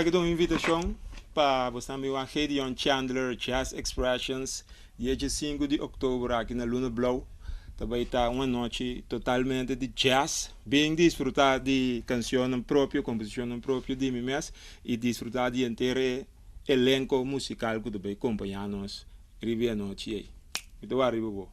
Esaki ta un invitashon pa bo bin wak Gideon Chandler Jazz Expressions dia 5 di òktober aki na Luna Blou. Tambe ta un anochi totalmente di jazz. Bin disfrutá di kanshon propio, komposishon propio di mi mes i disfrutá di henter elenko musikal ku ta bai kompañá nos riba e anochi ei. Anto, ariba bo.